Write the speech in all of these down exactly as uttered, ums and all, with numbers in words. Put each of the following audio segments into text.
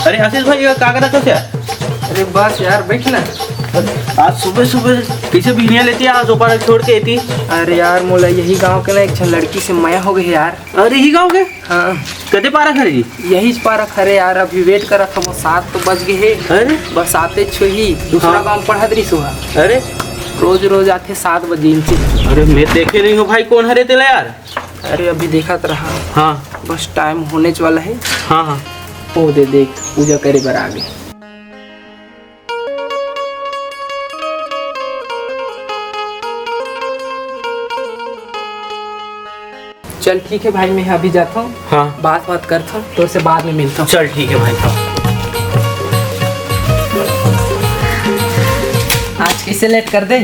अरे आशीष भाई, ये का करत हस यार? अरे बस यार, बैठ ना। आज सुबह सुबह कैसे बिहनिया लेती है, आज दोपहर छोड़ के एती? अरे यार, मोला यही गांव के ना एक झन लड़की से मया हो गई यार। अरे, यही गांव के? हाँ। कते पारा खरे जी? यही पारा खरे यार, अभी वेट करत हूँ, सात तो बज गए है। अरे? बस आते छो ही दूसरा हाँ। गांव पढ़त रही सुहा। अरे? रोज रोज आते सात बजे इनसे। अरे, मैं देखे नहीं हूँ भाई, कौन हरे तेला यार? अरे, अभी देखत रहा। हाँ। बस टाइम होने च वाला है। हाँ, हाँ। ओ दे देख, पूजा करे बर आ गए। चल ठीक है भाई, मैं अभी जाता हूँ। हाँ। बात बात करता हूँ, तोर से बाद में मिलता हूँ। चल ठीक है भाई। हाँ। आज कैसे लेट कर दे?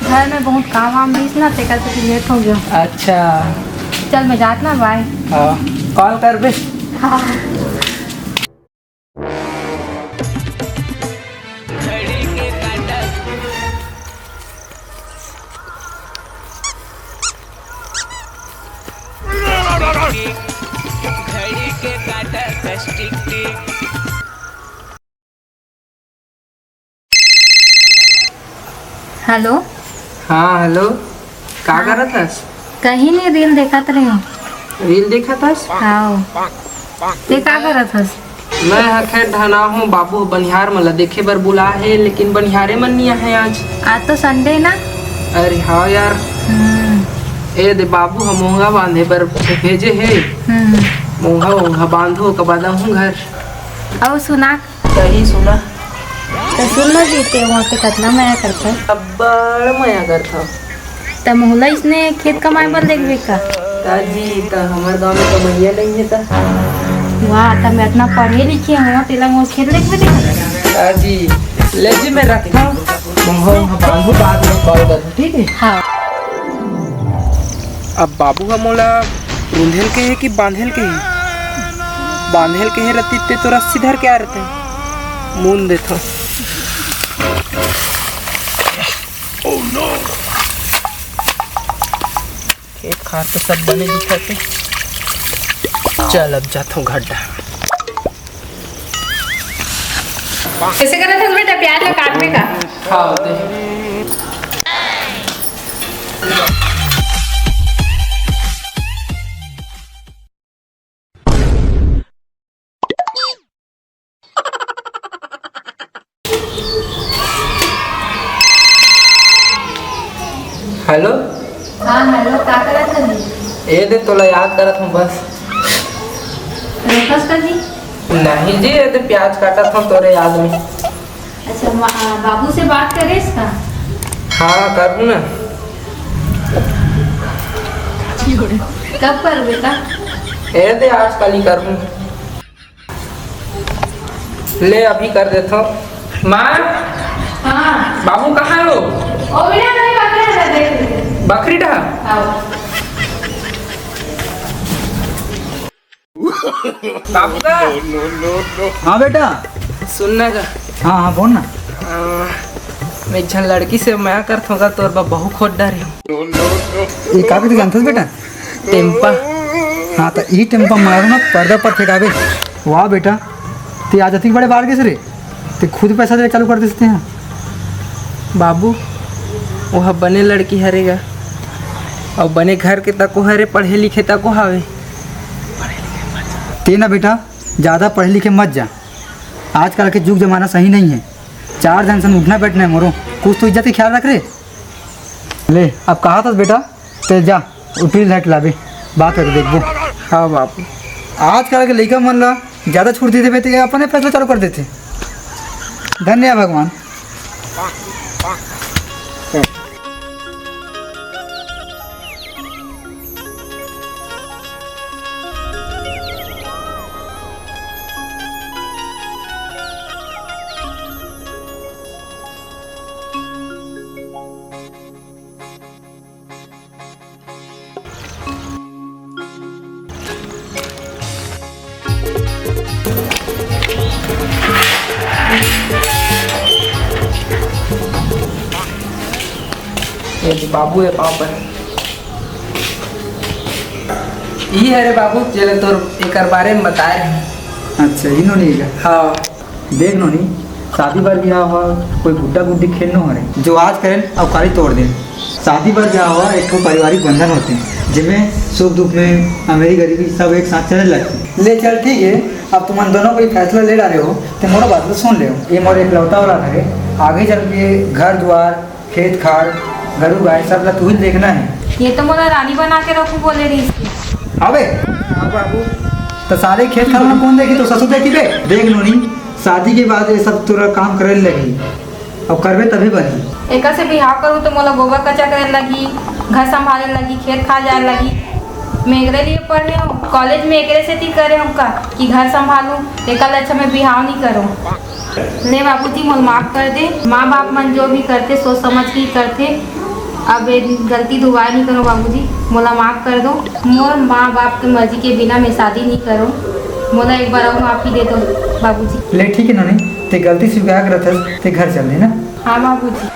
घर में बहुत काम वाम रहीस ना, तेकर से लेट हो गया। अच्छा। चल, मैं जात ना, बाय। हाँ, कॉल कर बे। हाँ। हेलो। हाँ, हेलो। का हाँ। करत हस? कहीं नहीं, रील देखत रहे। रील देखत हस? हाँ। ते का करत हस? मैं ह खेत ढहना हूँ, बाबू ह बनिहार मन ला देखे बर बुला हे, लेकिन बनिहारे मन नहीं आहे आज। आज तो संडे ना। अरे हाँ यार। हम्म। ए दे, बाबू ह मोंघा बांधे बर भेजे हे। हम्म। मोंघा वोंघा बांधो, ओकर बाद आहूँ घर। अउ सुना। सही सुना। तो सुन लो जी, ते वहाँ पे कितना मया करता है। अब्बड़ मया करता। त मोहला इसने खेत कमाए बर देखबे का? का जी, त हमर गांव में कमैया नहीं है त। वाह, त मैं इतना पढ़े लिखे हूँ, तेला मोर खेत देखबे दे। का जी, ले जी, मैं रखता हूँ। मोहन, हम बाबू बाद में कॉल करूँ, ठीक है? हाँ। अब बाबू ह मोला रूंधेल के हे कि बांधेल के हे? बांधेल के हे रतिस ते तो रस्सी धर के आ रते। मूंद देथव। खेत खार तो सब बने दिखत हे। चल अब जाथव घर डहर। कैसे करत हस बेटा प्याज ला काटबे का? हाँ, दे। हेलो। हाँ, हेलो, का करत हस जी? ए दे, तोला याद करत हूँ बस। रोकस का जी? नहीं जी, ए दे, प्याज काटत हूँ तोरे याद में। अच्छा, मा-, आ, बाबू से बात करे इसका? हाँ, करूँ ना। कब कर बेटा? ए दे, आज कल ही करूँ। ले, अभी कर देथव। माँ, हाँ। बाबू कहाँ हो? ओ बेटा, मैं बकरी डहर देख रही हूँ। बकरी डहर? हाँ। बाबू का? हाँ बेटा। सुन ना का। हाँ, हाँ, बोल ना। आ, मैं एक झन लड़की से मया करत हूँ का, तोर बा बहू खोज डारे हूँ। ये का कथे जानथस बेटा? टेम्पा। हाँ, त ई टेम्पा मारो ना, पर्दा पर फेंकाबे। वाह बेटा, ते आज अतिक बड़े बाढ़ गेस रे, ते खुद पैसा दे चालू कर दे सकते हैं। बाबू, वो ह बने लड़की हरे गा, अउ बने घर के तको हरे, पढ़े लिखे तको हावे। ते ना बेटा, ज़्यादा पढ़े लिखे मत जा, आजकल के जुग जमाना सही नहीं है। चार झन सन उठना बैठना है मोरो, कुछ तो इज्जत के ख्याल रख रे। ले, अब कहा था बेटा, ते जा, उठिल हट लाबे, बात करके देखबो। हाँ बाबू। आजकल के लइका मन ला ज्यादा छूट दे देबे, ते अपने फैसला चालू कर देथे। धन्य भगवान। ये तो बाबू है पाँव पर। ई हरे बाबू, जेला तोर एकर बारे में बताए रहे। अच्छा, ई नोनी का? हाँ। देख नोनी, शादी बर बिहाव ह कोई गुड्डा गुड्डी खेल नो हरे, जो आज करेन अउ काली तोड़ देन। शादी बर बिहाव ह एक ठो पारिवारिक बंधन होथे, जेमे सुख दुख में, अमीरी गरीबी सब एक साथ चले लगथे। ले चल, ठीक है, अब तुमन दोनों कोई फैसला ले डारे हो, ते मोरो बात ल सुन लेव। ये मोर एकलौता औलाद हरे, आगे चल के घर दुआर, खेत खार, गरू गाय सब ला तुही देखना है। ये तो मोला रानी बना के रखू बोले रहिस हे। अबे, हाँ बाबू। तो सारे खेत खार में कौन देखी? तो ससुर देखी बे। देख नोनी, शादी के बाद ये सब तोरा काम करे लगही, अब करबे तभी बनही। एकर से बिहाव करूँ तो मोला गोबर कचरा करे लगही, घर संभाले लगही, खेत खार जाए लगही। मैं एकरे लिए पढ़े हूँ, कॉलेज में एकरे सेती करे हूँ का कि घर संभालूँ, एकर ले अच्छा मैं बिहाव नहीं करूँ। ले बाबूजी, मोला माफ कर दे। माँ बाप मन जो भी करथे, सोच समझ के ही करथे। अब ये गलती दोबारा नहीं करो बाबूजी, मोला माफ कर दो। मोर माँ बाप के मर्जी के बिना मैं शादी नहीं करूँ। मोला एक बार और माफी दे दो बाबूजी। ले ठीक है नोनी, ते गलती स्वीकार करत हस, ते घर चल देना। हाँ बाबूजी।